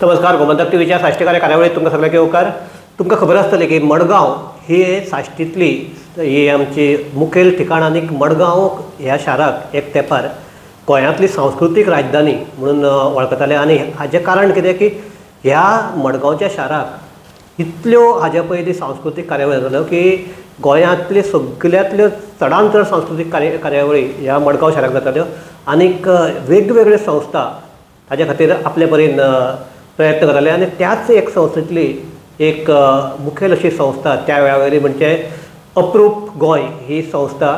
नमस्कार, गोमंतक टीव्हीच्या साश्टीकार कार्यावळीत तुमकां सगळ्यांक येवकार. तुमकां खबर आसतलें की मडगांव ही साश्टींतली ही आमची मुखेल ठिकाण आनी मडगांव ह्या शाराक एक तेंपार गोंयांतली सांस्कृतीक राजधानी म्हणून वळखताले. आनी हाजें कारण कितें की ह्या मडगांवच्या शाराक इतल्यो हाज्या पयलीं सांस्कृतीक कार्यावळी जाताल्यो की गोंयांतल्यो सगल्यांतल्यो चडान चड सांस्कृतीक कार्यावळी ह्या मडगांव शाराक जाताल्यो. आनीक वेगवेगळ्यो संस्था ताज्या खातीर आपले परीन प्रयत्न करताले. आनी त्याच एक संस्थेंतली एक मुखेल अशी संस्था त्या वेळा वयली म्हणजे अप्रूप गोंय ही संस्था.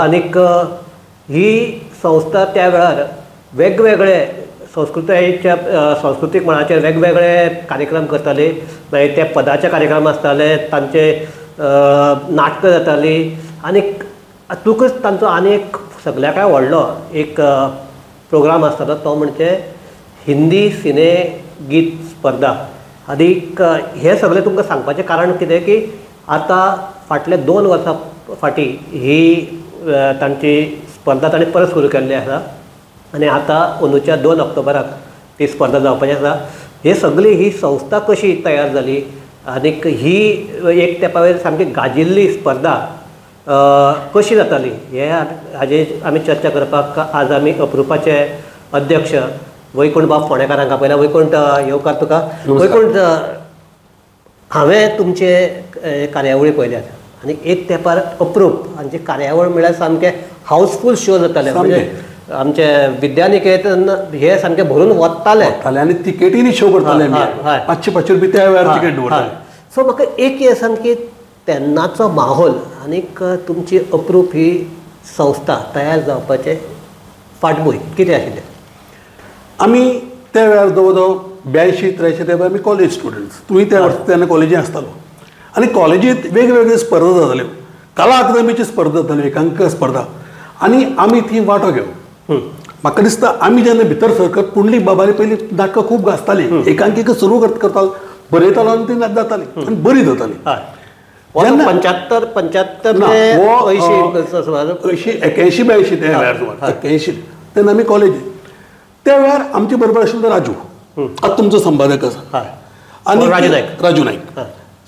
आनीक ही संस्था त्या वेळार वेगवेगळे संस्कृतायेच्या सांस्कृतीक मळाचेर वेगवेगळे कार्यक्रम करताले. मागीर ते पदाचे कार्यक्रम आसताले, तांचे नाटकां जातालीं. आनीक हातूंतच तांचो आनी एक सगळ्याकय व्हडलो एक प्रोग्राम आसतालो तो म्हणजे हिंदी सिने गीत स्पर्धा. आनीक हें सगळें तुमकां सांगपाचें कारण कितें की आतां फाटल्या 2 वर्सां फाटीं ही तांची स्पर्धा तांणी परत सुरू केल्ली आसा आनी आतां अंदूच्या 2 ऑक्टोबराक ती स्पर्धा जावपाची आसा. हे सगळी ही संस्था कशी तयार जाली आनीक ही एक तेंपा वयर सामकी गाजिल्ली स्पर्धा कशी जाताली हे हाजेर आमी चर्चा करपाक आज आमी अप्रुपाचे अध्यक्ष वैकुंठ बाब फोंडेकार हांकां पळयला. वैकुंठ, येवकार तुका. वैकुंठ, हांवें तुमचे कार्यावळी पळयल्यात आनी एक तेंपार अप्रूप हांची कार्यावळ म्हळ्यार सामकें हावसफूल शो जाताले. म्हणजे आमचे विद्यानिकेतन हे सामकें भरून वताले आनी तिकेटींनी शो करताले. 500-500 रुपया त्या वेळार तिकेट दवरताले. सो म्हाका एक हें सांग की तेन्नाचो माहोल आनीक तुमची अप्रूप ही संस्था तयार जावपाचें फाटभूंय कितें आशिल्लें? आमी त्या वेळार जवळ जवळ 82-83 त्या वेळार आमी कॉलेज स्टुडंट्स. तुवें त्या वर्सा तेन्ना कॉलेजींत आसतालो आनी कॉलेजींत वेगवेगळ्यो स्पर्धा जाताल्यो. कला अकादमीची स्पर्धा जाताल्यो, एकांक स्पर्धा, आनी आमी थंय वांटो घेवप. म्हाका दिसता आमी जेन्ना भितर सरकत पुंडलीक बाबाली पयलीं नाटकां खूब गाजतालीं, एकांकिका सुरू करतालो, बरयतालो आनी ती जाताली आनी बरी जाताली. 75 75 80 81 82 त्या वेळार सुमार 81 तेन्ना आमी कॉलेजींत. त्या वेळार आमचे बरोबर आशिल्लो राजू, आतां तुमचो संपादक आसा, आनी राजू नायक,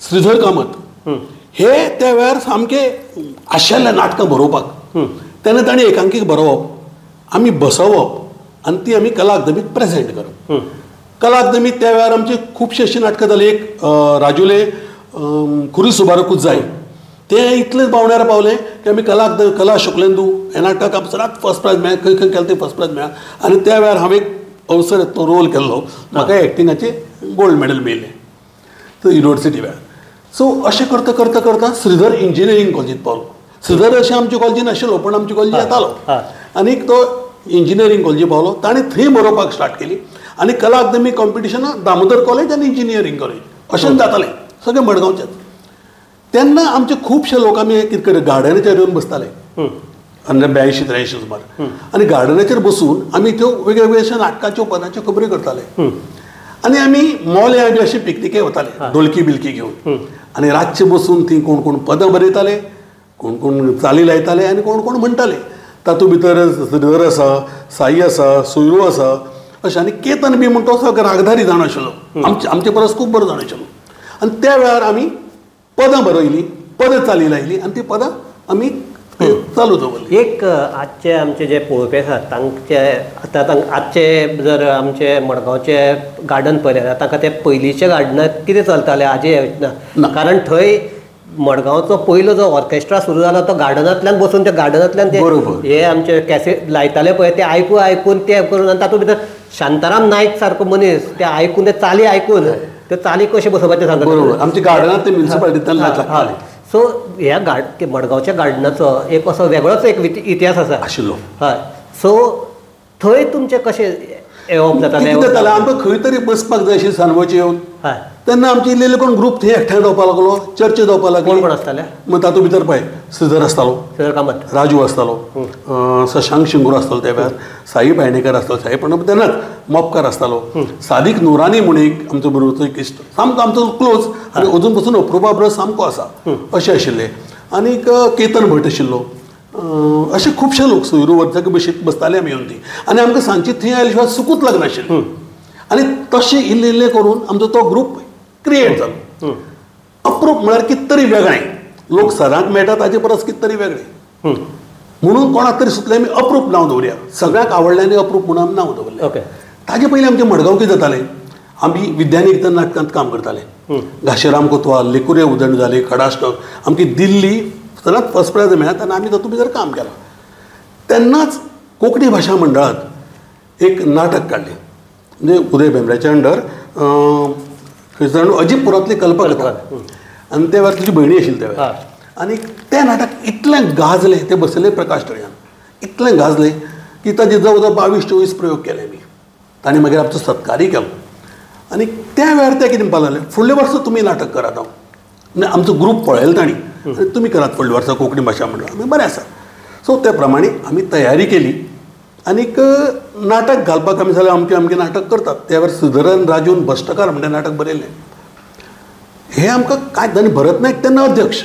श्रीधर कामत, हे त्या वेळार सामके आशिल्ले नाटकां बरोवपाक. तेन्ना तांणी एकांकीक बरोवप, आमी बसोवप आनी ती आमी कला अकादमीक प्रेजेंट करप. कला अकादमीत त्या वेळार आमची खुबशीं अशीं नाटकां जालीं. एक राजूले खुरी सुबारकूच जाय ते इतलेच पावण्यार पावले की आमी कला कला शुक्लेंदू ह्या नाटकाक आमकां सदांच फर्स्ट प्रायज मेळ्ळें. खंय खंय केलें तें फर्स्ट प्रायज मेळ्ळें. आनी त्या वेळार हांवें एक अवसर तो रोल केल्लो, म्हाका एक्टिंगाचें गोल्ड मॅडल मेळ्ळें तो युनिवर्सिटी वेळार. सो अशें करता करता करता श्रीधर इंजिनियरींग कॉलेजींत पावलो. श्रीधर अशें आमच्या कॉलेजीन आशिल्लो पण आमच्या कॉलेजीन येतालो आनीक तो इंजिनियरींग कॉलेजी पावलो. ताणें थंय बरोवपाक स्टार्ट केली आनी कला अकादमी कॉम्पिटिशनां दामोदर कॉलेज आनी इंजिनियरींग कॉलेज अशें जातालें सगळें मडगांवचेच. तेन्ना आमचे खुबशे लोक आमी कितें कर गार्डनाचेर येवन बसताले आनी 82 83 सुमार, आनी गार्डनाचेर बसून आमी त्यो वेगवेगळ्यो अश्या नाटकाच्यो पदाच्यो खबरी करताले. आनी आमी मोल्या बी अशे पिकनिके वताले ढोलकी बिलकी घेवन आनी रातचे बसून थंय कोण कोण पदां बरयताले, कोण कोण चाली लायताले आनी कोण कोण म्हणटाले. तातूंत भितर श्रीधर आसा, साई आसा, सोयरू आसा अशें, आनी केतन बी म्हण तो सगळो रागदारी जाण आशिल्लो, आमचे परस खूब बरो जाण आशिल्लो. आनी त्या वेळार आमी पदां बरयलीं, पदां चाली लायलीं आनी ती पदां आमी चालू दवरलीं. एक आजचे आमचे जे पळोवपी आसात तांचे आतां आजचे जर आमचे मडगांवचे गार्डन पळयलें जाल्यार तांकां ते पयलींच्या गार्डनांत कितें चलतालें हाजें ना, कारण थंय मडगांवचो पयलो जो ऑर्केस्ट्रा सुरू जाला तो गार्डनांतल्यान बसून त्या गार्डनांतल्यान ते हे आमचे कॅसेट लायताले पळय ते आयकून आयकून ते करून. आनी तातूंत भितर शांताराम नायक सारको मनीस ते आयकून ते चाली आयकून त्यो चाली कशें बसोवपाचें सांगता. बरोबर, आमच्या गार्डनांत ते म्युनिसिपालिटींतल्यान लागताले. सो ह्या मडगांवच्या गार्डनाचो एक असो वेगळोच एक इतिहास आसा आशिल्लो. हय, सो थंय तुमचें कशें येवप जातालें? कितें जातालें, आमकां खंय तरी बसपाक जाय आशिल्लें सांजवेळचें येवन. हय, तेन्ना आमचे इल्ले इल्ले कोण ग्रूप थंय एकठांय जावपाक लागलो, चर्चा जावपाक लागली. कोण कोण आसताले? मग तातूंत भितर पळय श्रीधर आसतालो, श्रीधर कामत, राजू आसतालो, शशांक शिंगूर आसतालो त्या वेळार, साई भायणेकर आसतालो, साई पण तेन्नाच मोपकार आसतालो, सादीक नुरानी म्हूण एक आमचो बरोबरचो एक इश्ट सामको आमचो क्लोज आनी अजून पसून अप्रुपा बरोबर सामको आसा अशें आशिल्ले. आनीक केतन भट आशिल्लो, अशे खुबशे लोक सोयरू वर्साक बसताले आमी येवन थंय. आनी आमकां सांजची थंय आयले शिवाय सुकूच लागनाशिल्लें. आनी तशें इल्लें इल्लें करून आमचो तो ग्रूप क्रिएट जालो. अप्रूप म्हळ्यार कितें तरी वेगळें, लोक सदांच मेळटा ताजे परस कितें तरी वेगळें म्हणून कोणाक तरी सुचलें आमी अप्रूप नांव दवरया. सगळ्यांक आवडलें आनी अप्रूप म्हणून आमी नांव दवरलें. ओके. ताजे पयलीं आमचें मडगांव कितें जातालें, आमी विद्यानिकेतन नाटकांत काम करताले. घाशीराम कोतवाल, लेकुरे उदण जाले, खडाष्टक, आमची दिल्ली सदांच फर्स्ट प्रायज मेळ्ळा तेन्ना आमी तातूंत भितर काम केलां. तेन्नाच कोंकणी भाशा मंडळांत एक नाटक काडलें, म्हणजे उदय भेंब्र्याच्या अंडर खंयसर अजीबपुरांतली कल्पकथा, आनी त्या वेळार तुजी भयणी आशिल्ली त्या वेळार. आनी तें नाटक इतलें गाजलें, तें बसयलें प्रकाश तळयान, इतलें गाजलें की ताजे जवळ जवळ 22-24 प्रयोग केले आमी. ताणें मागीर आमचो सत्कारय केलो. आनी त्या वेळार ते कितें म्हणपाक लागले, फुडल्या वर्सा तुमी नाटक करात, हांव म्हणजे आमचो ग्रूप पळयलो तांणी, आनी तुमी करात फुडल्या वर्सा कोंकणी भाशा मंडळ. आमी बरें आसा. सो त्या प्रमाणे आमी तयारी केली आनीक नाटक घालपाक आमी जाल्यार अमकें अमकें नाटक करतात. त्या वेळार सुधरन राजून भश्टकार म्हणटा नाटक बरयलें. हें आमकां कांय, आनी भरत नायक तेन्ना अध्यक्ष,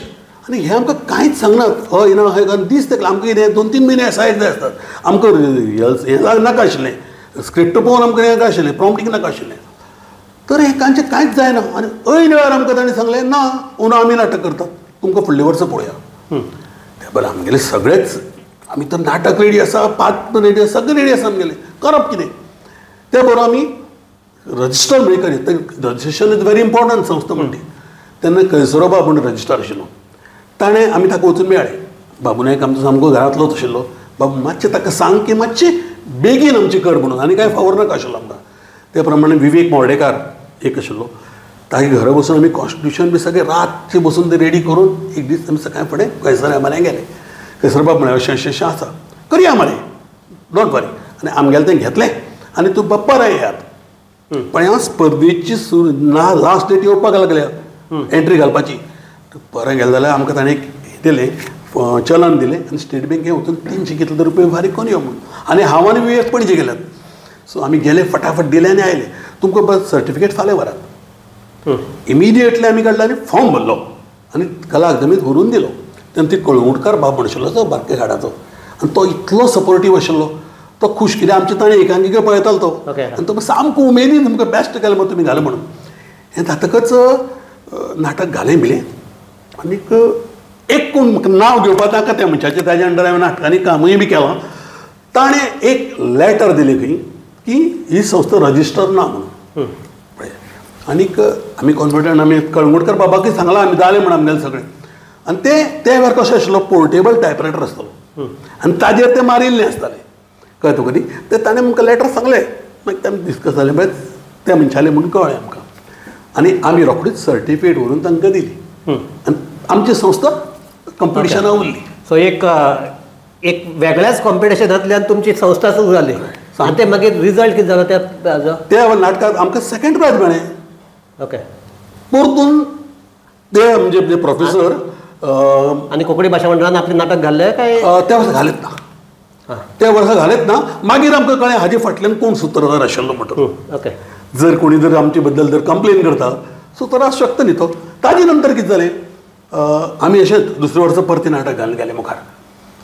आनी हें आमकां कांयच सांगनात, हय ना हय कारण दीस तेका आमकां कितें 2-3 म्हयने आसा एकदां आसतात. आमकां हें नाका आशिल्लें, स्क्रिप्ट पळोवन आमकां नाका आशिल्लें, प्रॉम्प्टींग नाका आशिल्लें. तर हें तांचें कांयच जायना. आनी ऐन वेळार आमकां तांणी सांगलें ना अंदू आमी नाटक करतात, तुमकां फुडल्या वर्सा पळोवया. ते बरें आमगेले सगळेच, आमी तर नाटक रेडी आसा, पात्र रेडी आसा, सगळें रेडी आसा आमगेलें, करप कितें. ते बरोबर आमी रजिस्टर म्हणजे करीत, रजिस्ट्रेशन is very important संस्था म्हणटी. तेन्ना कैसरोबा म्हूण रजिस्टर आशिल्लो, ताणें आमी ताका वचून मेळ्ळे. बाबू नायक आमचो सामको घरांतलोच आशिल्लो. बाबू मातशें ताका सांग की मातशें बेगीन आमची कर म्हणून, आनी कांय फावर नाका आशिल्लो आमकां. ते प्रमाणे विवेक मोर्डेकार एक आशिल्लो, तागे घरा बसून आमी कॉन्स्टिट्युशन बी सगळें रातचें बसून ते रेडी करून एक दीस आमी सकाळीं फुडें कैसर म्हऱ्यान गेले. कैसरबाब म्हळ्यार अशें अशें अशें आसा, करया मरे, don't वरी. आनी आमगेलें तें घेतलें आनी तूं बाप्पा राय येयात. पण ह्या स्पर्धेची ना लास्ट डेट येवपाक लागल्या एंट्री घालपाची. परत गेले जाल्यार आमकां ताणें एक दिलें, चलन दिलें आनी स्टेट बँके वचून 300 कितले रुपये फारीक करून यो म्हणून. आनी हांव आनी विवेक पणजे गेल्यात. सो आमी गेले फटाफट दिले आनी आयले. तुमकां बस सर्टिफिकेट फाल्यां व्हरात. इमिडिएटली आमी काडलो आनी फॉर्म भरलो आनी कला अकादमीत व्हरून दिलो. तेन्ना ती कळंगूटकार बाब म्हण आशिल्लो तो बारके घाडाचो, आनी तो इतलो सपोर्टीव आशिल्लो, तो खूश कित्याक आमचे ताणें एकांकिका पळयतालो तो, आनी तो सामको उमेदीन तुमकां बेस्ट केलें म्हण तुमी घालें म्हणून. हें जातकच नाटक घालें मिलें. आनीक एक कोण म्हाका नांव घेवपाक नाका त्या मनशाचें, ताज्या अंडर हांवें नाटकांनी कामूय बी केलां. ताणें एक लॅटर दिलें खंय की ही संस्था रजिस्टर ना म्हणून. आनीक आमी कॉन्फिडंट, आमी कळंगूटकर बाबाकूय सांगलां आमी जालें म्हण आमगेलें सगळें. आनी ते त्या वेळार कशें आशिल्लो पोर्टेबल टायपरायटर आसतालो आनी ताजेर ते मारिल्लें आसतालें, कळ्ळें तुका न्ही. ते ताणें आमकां लॅटर सांगलें, मागीर ते आमी डिस्कस जालें, मागीर त्या मनशालें म्हणून कळ्ळें आमकां. आनी आमी रोखडीच सर्टिफिकेट व्हरून तांकां दिली आनी आमची संस्था कॉम्पिटिशनां उरली. सो एक एक वेगळ्याच कॉम्पिटिशनांतल्यान तुमची संस्था सुरू जाली. आनी ते मागीर रिजल्ट कितें जालो त्या त्या नाटकाक आमकां सेकंड प्रायज मेळ्ळें. ओके. परतून ते म्हणजे प्रोफेसर आनी कोंकणी भाशा मंडळान आपलें नाटक घाल्लें काय त्या वर्सा घालेंच ना, त्या वर्सा घालेंच ना. मागीर आमकां कळ्ळें हाजे फाटल्यान कोण सुत्रधार आशिल्लो म्हणटो. ओके. जर कोणी जर आमचे बद्दल जर कंप्लेन करता सो तर आसूं शकता न्ही तो. ताजे नंतर कितें जालें, आमी अशेंच दुसऱ्या वर्सा परतें नाटक घालून गेले मुखार.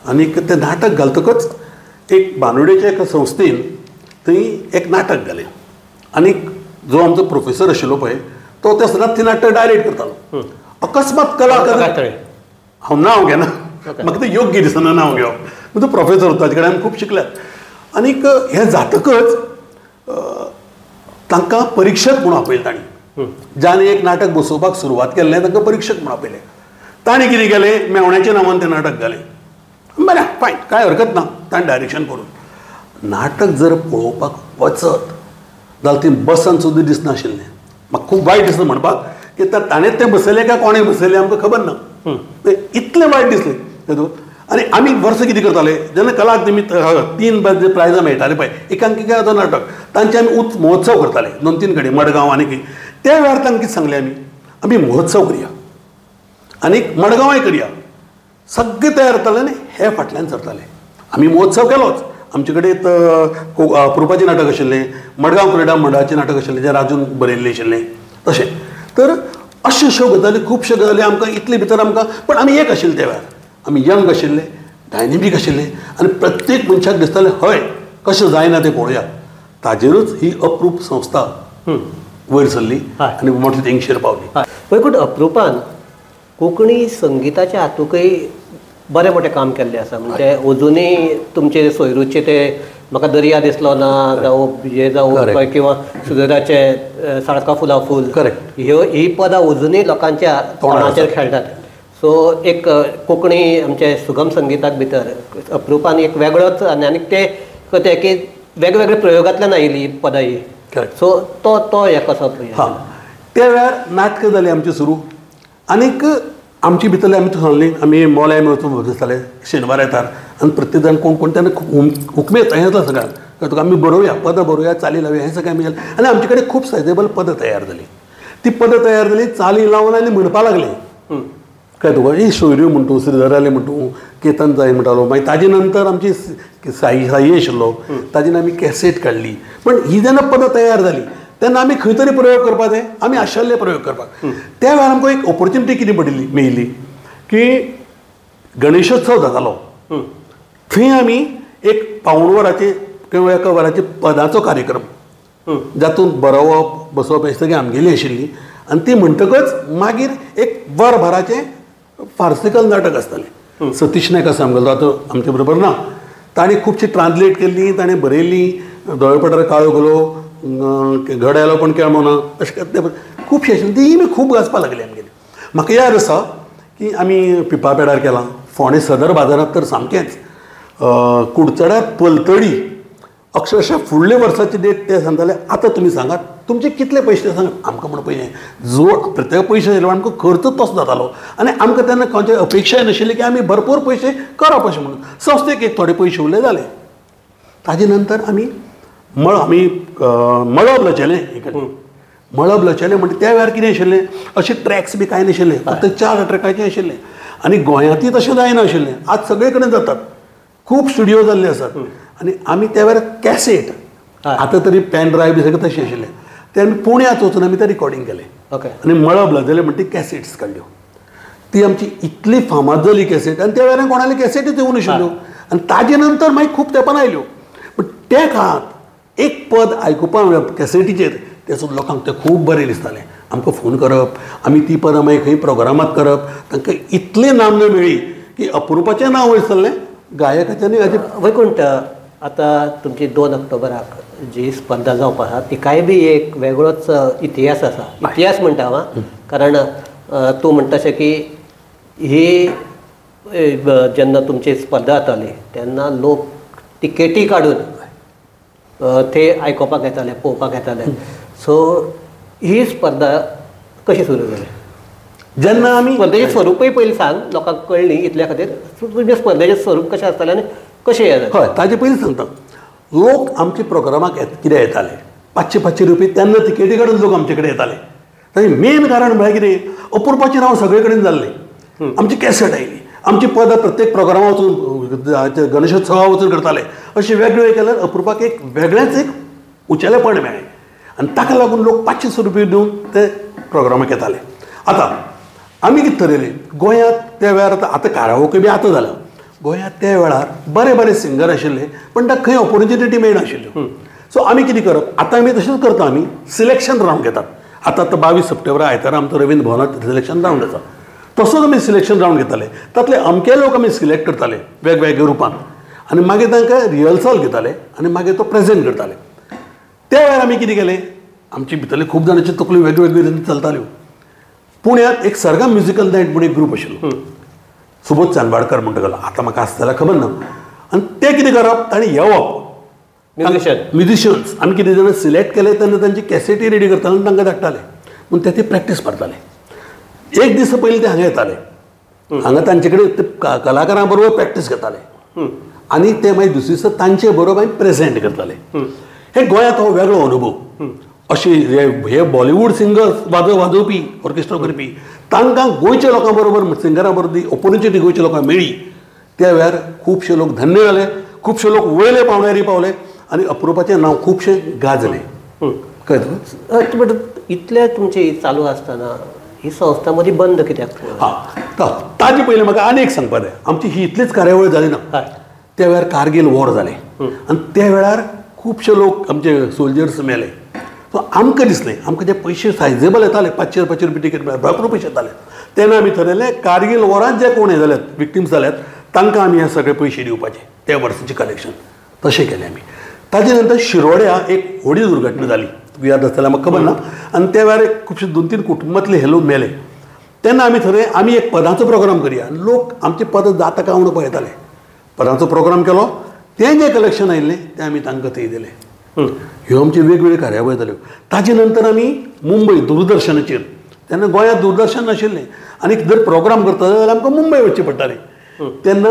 आनीक तें नाटक घालतकच एक बांदोडेच्या एका संस्थेन थंय एक नाटक घालें. आनीक जो आमचो प्रोफेसर आशिल्लो पळय तो त्या सदांच तें नाटक डायरेक्ट करतालो. अकस्मात कला हांव नांव घेना, म्हाका तें योग्य दिसना नांव घेवप, तो प्रोफेसर होता, ताजे कडेन आमी खूब शिकल्यात. आनीक हें जातकच तांकां परिक्षक म्हणून आपयलें तांणी, ज्याने एक नाटक बसोवपाक सुरवात केल्लें तांकां परीक्षक म्हणून आपयलें. ताणें कितें केलें, मेवण्याच्या नांवान तें नाटक घालें. बरें फायन, कांय हरकत ना, ताणें डायरेक्शन करून. नाटक जर पळोवपाक वचत जाल्यार ती बसान सुद्दां दिसनाशिल्लें. म्हाका खूब वायट दिसलें म्हणपाक की ताणें तें बसयलें काय कोणें बसयलें आमकां खबर ना, इतलें वायट दिसलें तातूंत. आनी आमी वर्सां कितें करताले, जेन्ना कला अकादमीत 3 प्रायजां मेळटाले पळय एकांकिका तो नाटक, तांचे आमी महोत्सव करताले 2-3 कडेन, मडगांव आनी खंय. त्या वेळार तांकां कितें सांगलें आमी, आमी महोत्सव करया आनी मडगांवाय करया. सगळे तयार जाताले आनी हे फाटल्यान सरताले. आमी महोत्सव केलोच. आमचे कडेन अप्रुपाचें नाटक आशिल्लें, मडगांव क्रीडा मंडळाचें नाटक आशिल्लें जें राजून बरयल्लें आशिल्लें तशें. तर अश्यो अश्यो गजाली, खुबश्यो गजाली आमकां इतले भितर आमकां, पण आमी एक आशिल्ले त्या वेळार, आमी यंग आशिल्ले, डायनेमीक आशिल्ले आनी प्रत्येक मनशाक दिसतालें हय कशें जायना तें पळोवया. ताजेरूच ही अप्रूप संस्था वयर सरली आनी मोठे तेंगशेर पावली. वैकुंठ, अप्रुपान कोंकणी संगिताच्या हातूंकय बरें मोठें काम केल्लें आसा. म्हणजे अजुनूय तुमचे सोयरूचे ते म्हाका दर्या दिसलो ना जावं हें जावं किंवा सुजराचें साळका फुलां फूल, करेक्ट, ह्यो ही पदां अजुनूय लोकांच्या तोंडाचेर खेळटात. सो एक कोंकणी आमचे सुगम संगिताक भितर अप्रुपान एक वेगळोच आनी ते कथें की वेगवेगळे प्रयोगांतल्यान आयिल्ली पदां ही. सो तो तो हें कसो हां, त्या वेळार नाटकां जालीं आमची सुरू आनीक आमची भितरले आमी सांगली आमी मोल्याय वचून दिसताले शेनवार येतात आनी प्रत्येक जाण कोण कोण तेन्ना हुकमेत हें जाता सगळ्यांक तुका आमी बरोवया पदां बरोवया चाली लावया हें सगळें आमी केलें आनी आमचे कडेन खूब सायजेबल पदां तयार जाली. ती पदां तयार जाली चाली लावन आनी म्हणपाक लागली. काय तुका ही सोयऱ्यो म्हणटू श्रीधराले म्हणटू केतन जाय म्हणटालो. मागीर ताजे नंतर आमची साई साई आशिल्लो ताजेन आमी कॅसेट काडली. पण ही जेन्ना पदां तयार जाली तेन्ना आमी खंय तरी प्रयोग करपाक जाय, आमी आशिल्ले प्रयोग करपाक. त्या वेळार आमकां एक ऑपॉर्च्युनिटी कितें पडिल्ली मेळिल्ली की गणेशोत्सव जातालो थंय आमी एक पावण वराचे किंवा एका वराचे पदाचो कार्यक्रम जातूंत बरोवप बसोवप हें सगळें आमगेली आशिल्ली आनी ती म्हणटकच मागीर एक वरभराचें फार्सिकल नाटक आसतालें. सतीश नायक आसा आमगेलो, आतां आमचे बरोबर ना, ताणें खुबशी ट्रान्सलेट केल्ली, ताणें बरयल्ली दोळे पठार काळो घालो घड आयलो पण केळमो ना अशें खुबशें आशिल्लें. तीय बी खूब गाजपाक लागली आमगेली. म्हाका याद आसा की आमी पिपा पेडार केलां, फोंडें सदर बाजारांत तर सामकेंच, कुडचड्यार पलतडी अक्षरशः फुडल्या वर्साची डेट ते सांगताले आतां तुमी सांगात तुमचे कितले पयशे सांगात आमकां म्हण पयशे जोड प्रत्येक पयशे आशिल्ले आमकां खर्च तसो जातालो आनी आमकां तेन्ना खंयची अपेक्षाय नाशिल्ली की आमी भरपूर पयशे करप अशें म्हणून. संस्थेक एक थोडे पयशे उरले जाले. ताजे नंतर आमी मळब लचेलें मळब लचेलें म्हणटा त्या वेळार कितें आशिल्लें अशे ट्रॅक्स बी कांय नाशिल्ले, फक्त 4 ट्रॅकाचे आशिल्ले आनी गोंयांतूय तशें जायनाशिल्लें. आज सगळे कडेन जातात, खूब स्टुडियो जाल्ले आसात आनी आमी त्या वेळार कॅसेट, आतां तरी पेन ड्रायव्ह बी सगळें तशें आशिल्लें, ते आमी पुण्यांत वचून आमी तें रिकॉर्डिंग केलें. ओके. आनी मळब लजलें म्हणटी कॅसेट्स काडल्यो. ती आमची इतली फामाद जाली कॅसेट आनी त्या वेळार कोणाली कॅसेटूच येवूं नाशिल्ल्यो आनी ताजे नंतर मागीर खूब तेंपान आयल्यो. पूण त्या काळांत एक पद आयकुपाक कॅसेटीचेर तें सुद्दां लोकांक तें खूब बरें दिसतालें. आमकां फोन करप, आमी ती पदां मागीर खंय प्रोग्रामांत करप, तांकां इतली नामना मेळ्ळी की अप्रुपाचें नांव वयर सरलें गायकाचें न्ही हाचें. वैकुंठ, आतां तुमची 2 ऑक्टोबराक जी स्पर्धा जावपा आसा तिकाय बी एक वेगळोच इतिहास आसा. इतिहास म्हणटा हांव, कारण तूं म्हणटा अशें की ही जेन्ना तुमची स्पर्धा जाताली तेन्ना लोक तिकेटी काडून ते आयकुपाक येताले, पळोवपाक येताले. सो ही स्पर्धा कशी सुरू जाली? जेन्ना आमी स्पर्धेचें स्वरूपय पयलीं सांग, लोकांक कळ्ळी इतल्या खातीर तुमच्या स्पर्धेचें स्वरूप कशें आसतालें आनी कशें हें जालें? हय, ताजे पयलीं सांगता. लोक आमच्या प्रोग्रामाक कितें येताले 500-500 रुपये तेन्ना तिकेटी काडून लोक आमचे कडेन येताले. ताचें मेन कारण म्हळ्यार कितें, अपुरपाचें नांव सगळे कडेन जाल्लें. आमची कॅसेट आयली, आमची पदां प्रत्येक प्रोग्रामा वचून गणेशोत्सवा वचून करताले. अशें वेगवेगळे केल्यार अपुरपाक एक वेगळेंच एक उचेलेपण मेळ्ळें आनी ताका लागून लोक 500 रुपये दिवन ते प्रोग्रामाक येताले. आतां आमी कितें थरयलें, गोंयांत त्या वेळार आतां काराओके बी आतां जालां, गोंयांत त्या वेळार बरे बरे सिंगर आशिल्ले पण ताका खंय ऑपॉर्च्युनिटी मेळनाशिल्ल्यो. सो आमी कितें करप, आतां आमी तशेंच करता, आमी सिलेक्शन रावंड घेतात. आतां आतां 22 सप्टेंबर आयतारा आमचो रवींद्र भवनांत सिलेक्शन रावंड आसा, तसोच आमी सिलेक्शन रावंड घेताले. तातले अमके लोक आमी सिलेक्ट करताले वेगवेगळ्या रुपान आनी मागीर तांकां रिहर्सल घेताले आनी मागीर तो प्रेजेंट करताले. त्या वेळार आमी कितें केलें, आमची भितरले खूब जाणांची तकल्यो वेगवेगळ्यो रितीन चलताल्यो. पुण्यांत एक सरगम म्युजिकल नायट म्हूण एक ग्रूप आशिल्लो, सुबोध चांदवाडकर म्हणटा गेलो, आतां म्हाका आसता जाल्यार खबर ना. आनी ते कितें करप, ताणें येवप म्युजिशियन्स आमी कितें जाणां सिलेक्ट केले तेन्ना तांची कॅसेटी रेडी करताले आनी तांकां धाडटाले पूण ते प्रॅक्टीस मारताले. एक दीस पयलीं ते हांगा येताले, हांगा तांचे कडेन ते कलाकारां बरोबर प्रॅक्टीस घेताले आनी ते मागीर दुसरे दिसा तांचे बरोबर मागीर प्रेजेंट करताले. हे गोंयांत हो वेगळो अनुभव. अशे हे बॉलिवूड सिंगर्स वाजोवपी ऑर्केस्ट्रा करपी तांकां गोंयच्या लोकां बरोबर सिंगरां बरोबर ऑपॉर्च्युनिटी गोंयच्या लोकांक मेळ्ळी. त्या वेळार खुबशे लोक धन्य जाले, खुबशे लोक वयले पावण्यारी पावले आनी अप्रुपाचें नांव खुबशें गाजलें. कळ्ळें? बट इतलें तुमचें चालू आसतना ही संस्था मदीं बंद कित्याक? हां, ताजे पयलीं म्हाका आनी एक सांगपाक जाय, आमची ही इतलीच कार्यावळ जाली ना. त्या वेळार कारगील वॉर जालें आनी त्या वेळार खुबशे लोक आमचे सोल्जर्स मेले. सो आमकां दिसलें आमकां जे पयशे सायजेबल येताले 500-500 रुपया टिकेट भरपूर पयशे येताले तेन्ना आमी थरयलें कारगील वॉरांत जे कोण हे जाल्यात विक्टिम्स जाल्यात तांकां आमी हे सगळे पयशे दिवपाचे त्या वर्साचें कलेक्शन तशें केलें आमी. ताजे नंतर शिरोड्या एक व्हडली दुर्घटना जाली याद आसतलें म्हाका खबर ना आनी त्या वेळार खुबशे 2-3 कुटुंबांतले हे लोक मेले. तेन्ना आमी थरयलें आमी एक पदांचो प्रोग्राम करया आनी लोक आमचे पदां जाता काय म्हणून पळयताले. पदांचो प्रोग्राम केलो तें जें कलेक्शन आयिल्लें तें आमी तांकां थंय दिलें. ह्यो आमच्यो वेगवेगळ्यो कार्यावळी जाल्यो. ताजे नंतर आमी मुंबय दूरदर्शनाचेर तेन्ना गोंयांत दूरदर्शन नाशिल्लें आनी जर प्रोग्राम करता जाल्यार आमकां मुंबय वचचें पडटालें. तेन्ना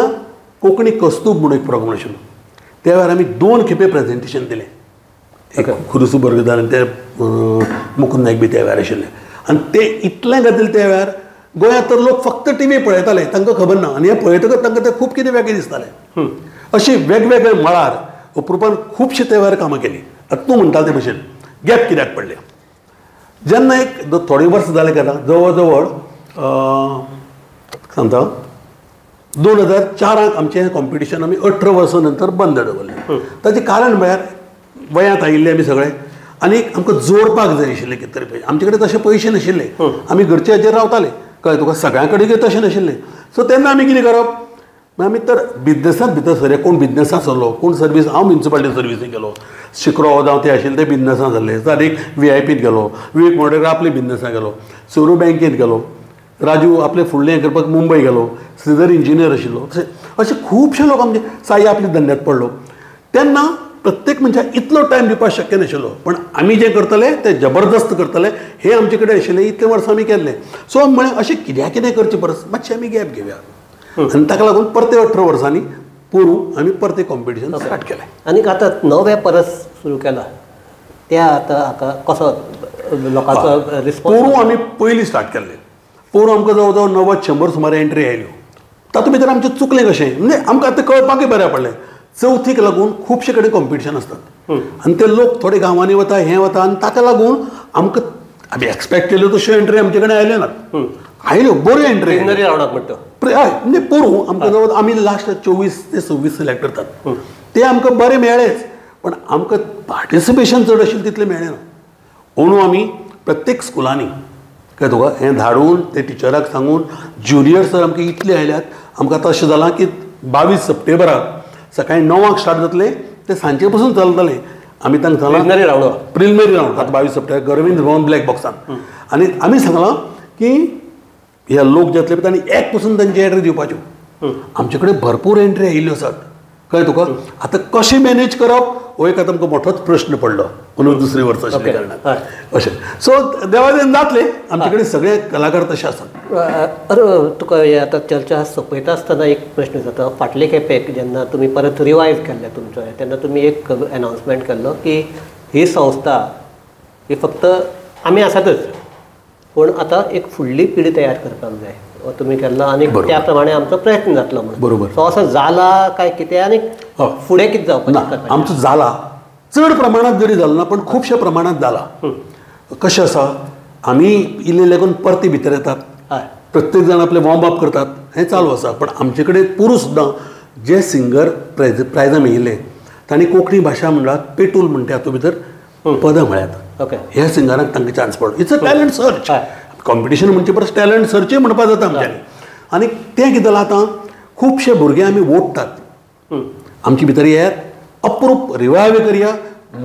कोंकणी कस्तूब म्हणून एक प्रोग्राम आशिल्लो त्या वेळार आमी 2 खेपे प्रेजेंटेशन दिलें. एक खुरुसू बर्गदार आनी ते मुकुंद नायक बी त्या वेळार आशिल्ले आनी ते इतलें खातीर त्या वेळार गोंयांत तर लोक फक्त टी व्ही पळयताले तांकां खबर ना आनी हें पळयतकच तांकां तें खूब कितें वेगळें दिसतालें. अशी वेगवेगळ्या मळार अप्रुपान खुबशे त्या वेळार कामां केलीं. आतां तूं म्हणटा ते भशेन गॅप कित्याक पडले जेन्ना एक थोडे वर्स जाले काय जवळ जवळ सांगता 2004 आमचें हें कॉम्पिटिशन आमी 18 वर्सां नंतर बंद दवरलें. ताचें कारण म्हळ्यार वयांत आयिल्ले आमी सगळे आनी आमकां जोडपाक जाय आशिल्लें कितें तरी पयशे. आमचे कडेन तशे पयशे नाशिल्ले आमी घरचे हाजेर रावताले कळ्ळें तुका सगळ्यां कडेन तशें नाशिल्लें. सो तेन्ना आमी कितें करप मागीर आमी तर बिजनसांत भितर सरया कोण बिजनसांत सरलो कोण सर्वीस हांव म्युनिसिपालिटी सर्विसीन गेलो शिकरो जावं ते आशिल्ले ते बिजनसांत जाल्ले एक व्ही I पीत गेलो विवेक मोडेकर आपले बिजनसांत गेलो सोरू बँकेंत गेलो राजू आपले फुडलें हें करपाक मुंबय गेलो श्रीधर इंजिनियर आशिल्लो अशे खुबशे लोक आमचे साई आपल्या धंद्यांत पडलो. तेन्ना प्रत्येक मनशाक इतलो टायम दिवपाक शक्य नाशिल्लो पण आमी जें करतले तें जबरदस्त करतले हें आमचे कडेन आशिल्लें इतले वर्सां आमी केल्लें. सो आमी म्हळें अशें कित्याक कितें करचे परस मातशें आमी गॅप घेवया आनी ताका लागून परते 18 वर्सांनी पोरूं आमी परते कॉम्पिटिशन स्टार्ट केलें. आनी आतां नवें परस सुरू केलां त्या आतां हाका कसो लोकांचो रिस्पॉन्स? पोरूं आमी पयलीं स्टार्ट केल्लें. पोरूं आमकां जवळ जवळ 90-100 सुमार एंट्री आयल्यो. तातूंत भितर आमचें चुकलें कशें म्हणजे आमकां आतां कळपाकय बरें पडलें चवथीक लागून खुबशे कडेन कॉम्पिटिशन आसतात आनी ते लोक थोडे गांवांनी वता हें वता आनी ताका लागून आमकां आमी एक्सपेक्ट केल्यो तश्यो एंट्री आमचे कडेन आयल्यो नात. आयल्यो बऱ्यो एंट्री रावंडाक म्हणटा हय म्हणजे पोरूं आमकां जवळ आमी लास्ट 24 ते 26 सिलेक्ट करतात ते आमकां बरें मेळ्ळेच पण आमकां पार्टिसिपेशन चड आशिल्लें तितलें मेळ्ळें ना. अंदू आमी प्रत्येक स्कुलांनी कळ्ळें तुका हें धाडून ते टिचराक सांगून ज्युनियर सर आमकां इतले आयल्यात आमकां आतां अशें जालां की 22 सप्टेंबराक सकाळीं 9 स्टार्ट जातलें ते सांजे पसून चलतलें. आमी तांकां सांगलां प्रिलिमिनरी रावंड प्रिलिमिनरी रावंड आतां 22 सप्टेंबर अरविंद भवन ब्लॅक बॉक्सान आनी आमी सांगलां की हे लोक जातले तांणी एक पसून तांची एंट्री दिवपाच्यो. आमचे कडेन भरपूर एंट्री आयिल्ल्यो आसात कळ्ळें तुका. आतां कशें मॅनेज करप हो एक आतां आमकां मोठोच प्रश्न पडलो अंदू दुसरे वर्सा आशिल्ल्या कारणान अशें. सो देवादेन जातलें आमचे कडेन सगळे कलाकार तशे आसात. अरे तुका हे आतां चर्चा सोंपयता आसतना एक प्रश्न जाता फाटले खेपेक जेन्ना तुमी परत रिवायव केल्लें तुमचो तेन्ना तुमी एक एनावन्समेंट केल्लो की ही संस्था ही फक्त आमी आसातच पूण आतां एक फुडली पिढी तयार करपाक जाय हो तुमी केल्लो आनी त्या प्रमाणे आमचो प्रयत्न जातलो म्हणून. बरोबर. सो असो जाला काय कितें आनी फुडें कितें जावपाचें? आमचो जाला चड प्रमाणांत जरी जालो ना पण खुबश्या प्रमाणांत जाला. कशें आसा आमी इल्ले लागून परते भितर येतात प्रत्येक जाण आपले वॉर्म अप करतात हें चालू आसा पण आमचे कडेन पोरूं सुद्दां जे सिंगर प्रायजां मेळिल्ले तांणी कोंकणी भाशा म्हणल्यार पेटूल म्हणटा हातूंत भितर पदां म्हळ्यात ओके ह्या सिंगरांक तांकां चान्स पडलो. It's a talent search competition म्हणचे परस टॅलंट सर्चूय म्हणपाक जाता आमच्यांनी. आनी तें कितें जालां आतां खुबशे भुरगे आमी ओडटात आमचे भितर येयात अप्रूप रिवायव करया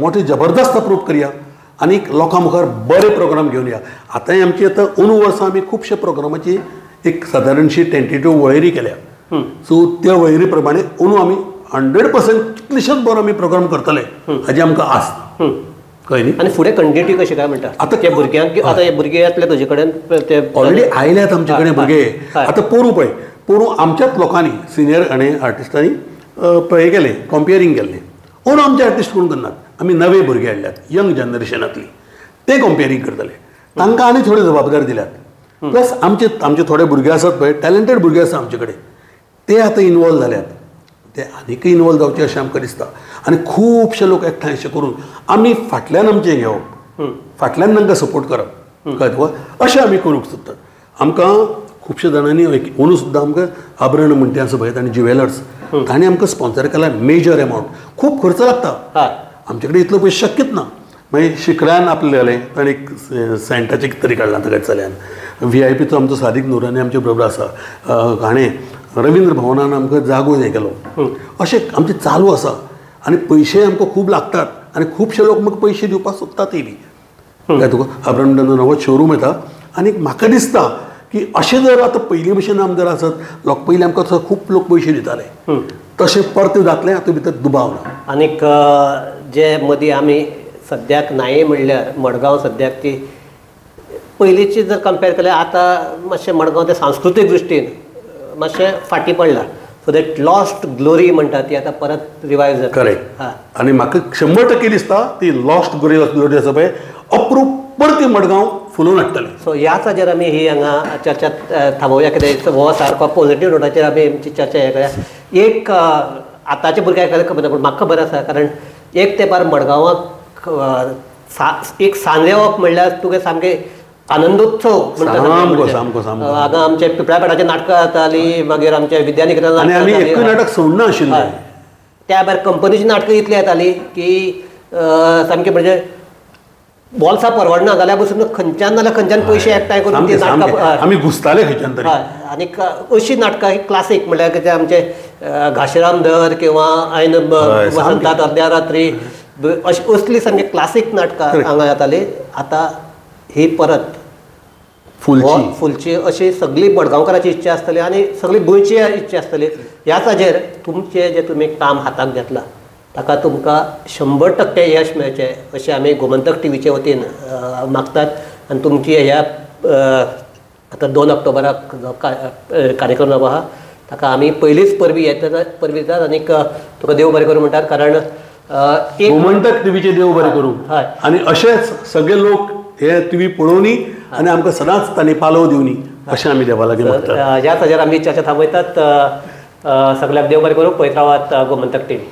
मोठे जबरदस्त अप्रूप करया आनी लोकां मुखार बरे प्रोग्राम घेवन या. आतांय आमची आतां अंदू वर्सां आमी खुबशे प्रोग्रामाची एक सादारणशी टेंटेटीव वळेरी केल्या. सो त्या वळेरी प्रमाणे अंदू आमी 100% कितलेशेच बरो आमी प्रोग्राम करतले हाजी आमकां आस. कळ्ळें न्ही. आनी फुडें कंटिन्यू कशें काय म्हणटा आतां ते भुरग्यांक आतां हे भुरगे येतले तुजे कडेन ते ऑलरेडी आयल्यात आमचे कडेन भुरगे. आतां पोरूं पळय पोरूं आमच्याच लोकांनी सिनियर आनी आर्टिस्टांनी हें केलें कॉम्पियरींग केल्लें. अंदू आमचे आर्टिस्ट कोण करनात आमी नवे भुरगे हाडल्यात यंग जनरेशनांतली ते कॉम्पेरींग करतले तांकां आनी थोडी जबाबदारी दिल्यात. प्लस आमचे आमचे थोडे भुरगे आसात पळय टॅलंटेड भुरगे आसा आमचे कडेन ते आतां इनवॉल्व जाल्यात ते आनीकय इनवॉल्व जावचे अशें आमकां दिसता. आनी खुबशे लोक एकठांय अशें करून आमी फाटल्यान आमचें घेवप फाटल्यान तांकां सपोर्ट करप कळ्ळें तुका अशें आमी करूंक सोदतात. आमकां खुबशे जाणांनी अंदू सुद्दां आमकां आभरण म्हणटा आसा पळय तांणी ज्युवेलर्स तांणी आमकां स्पॉन्सर केला मेजर एमावंट खूब खर्च लागता. आमचे कडेन इतलो पयशे शक्यच ना. मागीर शिकड्यान आपलें जालें ताणें एक सेंटाचें कितें तरी काडलां ताका चल्यान. व्ही I पीचो आमचो सादीक नुरानी आमचे बरोबर आसा, हाणें रविंद्र भवनान आमकां जागो हें केलो. अशें आमचें चालू आसा आनी पयशे आमकां खूब लागतात आनी खुबशे लोक म्हाका पयशे दिवपाक सोदतात ते बी. काय तुका अब्राहम नवो शोरूम येता आनी म्हाका दिसता की अशें जर आतां पयलीं भशेन आम जर आसत लोक पयलीं आमकां खूब लोक पयशे दिताले तशें परतें जातलें हातूंत भितर दुबाव ना. आनीक जे मदीं आमी सद्याक नाये म्हणल्यार मडगांव सद्याक ती पयलींची जर कंपेर केल्यार आतां मातशें मडगांव तें सांस्कृतीक दृश्टीन मातशें फाटीं पडलां. सो that lost glory म्हणटा ती आतां परत रिवायव जाता. करेक्ट. आनी म्हाका 100% दिसता ती लॉस्ट ग्लोरी आसा पळय अप्रूप परती मडगांव फुलोवन हाडटलें. सो ह्याच हाजेर आमी ही हांगा चर्चा थांबोवया कित्याक हो सारको पॉझिटीव नोटाचेर आमी आमची चर्चा हें करूया. एक आतांच्या भुरग्यांक खबर ना पूण म्हाका खबर आसा, कारण एक तेंपार मडगांवाक एक सांज येवप म्हणल्यार तुगे सामकें आनंदोत्सव म्हणटा. हांगा आमचे पिपळापेडाचे नाटकां जातालीं, मागीर आमच्या विद्यानिकेतन नाटक सोडना आशिल्लें. त्या भायर कंपनीची नाटकां इतलीं येतालीं की सामकें म्हणजे बोल्सां परवडना जाल्यार पसून खंयच्यान नाल्यार खंयच्यान पयशे एकठांय करून ती नाटकां आमी घुसताले खंयच्यान तरी. आनीक अशीं नाटकां ही क्लासीक म्हणल्यार कितें आमचे घाशीराम धर किंवा ऐन वसंतात अर्द्या रात्री अशी असली सामकी क्लासीक नाटकां हांगा येतालीं. आतां ही परत फुलची अशी सगळी मडगांवकाराची इच्छा आसतली आनी सगळी गोंयची इच्छा आसतली. ह्याच हाजेर तुमचें जें तुमी काम हाताक घेतलां ताका तुमकां 100% यश मेळचें अशें आमी गोमंतक टीव्हीचे वतीन मागतात. आनी तुमची ह्या आतां 2 ऑक्टोबराक जो कार्यक्रम जावपा आहा ताका आमी पयलींच परबी येता परबी दितात आनीक तुका देव बरें करूं म्हणटात, कारण गोमंतक टीव्हीचे देव बरें करूं. आनी अशेंच सगळे लोक हे टीव्ही पळोवनी आनी आमकां सदांच तांणी पालव दिवनी अशें आमी देवा लागीं मागतात. ह्याच हाजेर आमी चर्चा थांबयतात. सगळ्याक देव बरें करूं. पळयत रावात गोमंतक टीव्ही.